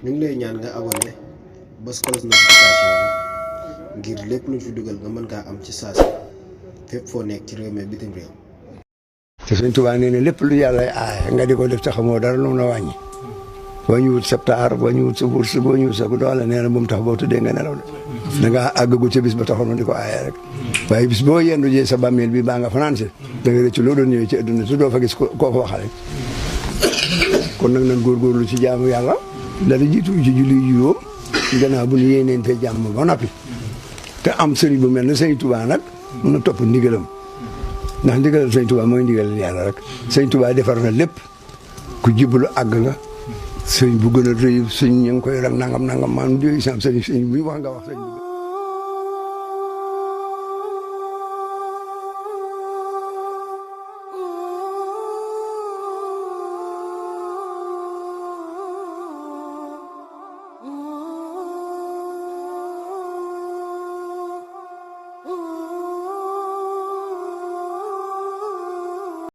ñu ngi lay ñaan nga abonné bës cloche notification bi ngir lépp luñ fi dugal nga mën kaa am ci saa si fépp foo nekk ci réew mi bitim réew. te Sëñ Tuubaa nee na lépp lu yàlla aaye nga di ko def te xamoo dara lu mu la wàññi boo ñu wut sa taar boo ñu wut sa bourse boo ñu wut sa doole nee na bu mu tax boo tuddee nga nelaw de da ngaa àggagu ca bis ba taxoon di ko aaye rek waaye bis boo yendu jee sa bàmmeel bi baa nga fanaan si da nga rëcc loo doon ñëwee ci adduna te doo fa gis koo fa waxale kon nag nan góorgóorlu ci jaamu yàlla dara jiitu ci julli juróom gannaaw bu ñu yéeneen fee jàmm ba noppi te am sëriñ bu mel ne Sëñ Tuubaa nag mun a topp ndigalam ndax ndigalal Sëñ Tuubaa mooy ndigalal yàlla rek Sëñ Tuubaa defar na lépp ku jibbalu àgg nga sëñ bu gën a rëy sëñ ñu ngi koy rek nangam maanaam yooyu sam sëñ bu ñu wax nga wax sëñ